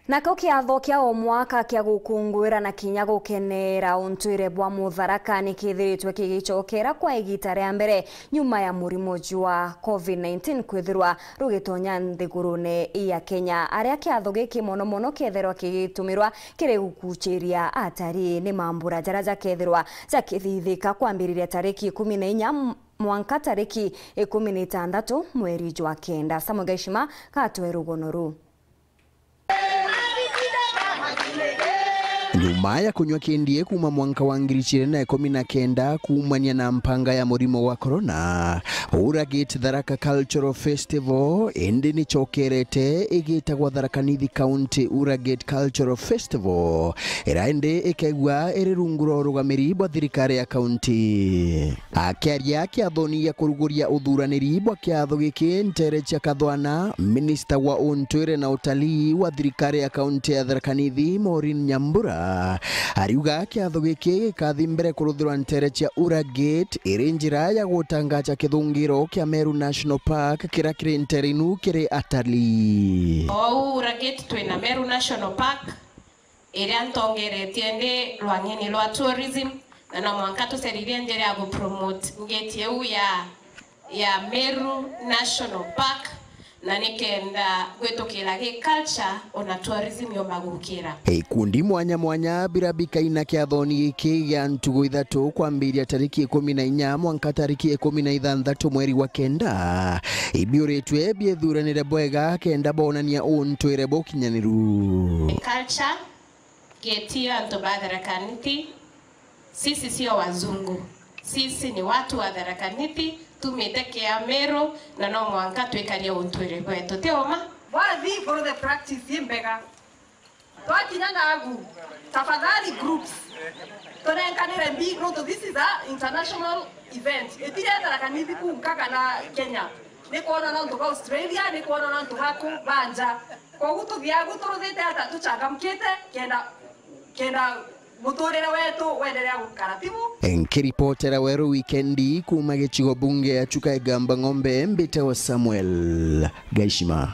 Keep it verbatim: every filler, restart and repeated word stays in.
Nako kiatho kia o mwaka kia gukunguira na kinya gukenera untwire bwa Mutharaka ni kithiritwe kigicokera kwa igita ria mbere nyuma ya murimo jwa covid nineteen kwithirwa rugitonya nthigurune ya Kenya. Aria kiatho giki mono mono kethirwa kigitumirwa kiri gukuchiria atari ni mambura jaria jakethirwa jakithithika kwambiriria tariki ikumi na inya mwanka tariki ikumi na itandatu mweri jwa kenda. Samuel Gaishima gatwe rugono ruu. Nyuma ya kunywa kindie kuuma mwanka wa ngiri igiri na ikumi na kenda kuumania na mpanga ya murimo wa corona, Ura Gate Tharaka Cultural Festival indi nicokerete igitagwa Tharaka Nithi County Ura Gate Cultural Festival, iria indi ikegua iri rungu rwa urugamiri bwa thirikari ya kaunti. Akiaria kiathoni gia kuruguria uthuraniri bwa kiatho giki ntere cia Kathwana, minista wa untwire na utalii wa thirikari ya kaunti ya Tharaka Nithi, Maureen Nyambura, ariuga kiatho giki gikathi mbere kuruthirwa ntere cia Ura Gate, iri njira ya gutangaja kithungiro kia Meru National Park kiria kiri ntere inu kiri atalii. Ou Ura Gate twina Meru National Park, iria ntongeretie ndi rwang'ini rwa tourism, na no mwanka tuceririe njira ya gupromote ngeti iu ya, ya Meru National Park, na nikenda gwitukira gi culture ona tourism yomba gukira. Ikundi mwanya mwanya bira bikaina kiathoni giki gia ntugu ithatu kwambiria tariki ikumi na inya mwanka tariki ikumi na ithanthatu mweri wa kenda, ibiuritwe biithuranire bwega kenda bonania untwire bukinyaniru. Culture, geti antu ba Tharaka Nithi, sisi sio wazungu. Sisi ni watu wa Tharaka Nithi, tumite kia Meru, na no mwanka twikarie untwire bwetu. Ti uma? Wathi iguru the practice imbega. Twakinya nagu, tafadhali groups, tunenkanire mbi, nontu this is a international event. Itire Tharaka Nithi kunka kana Kenya. Ni kwona nontu ba Australia, ni kwona nontu baku ba nja. Kogu tuthiagu turuthite ata tuchangamkite, kenda, kenda muturire wetu wenderea gukara tibu. Nkiripotera Weru Wikendi kuuma gicigo bunge ya Chuka Igamba Ng'ombe, mbitawa Samuel Gaishima.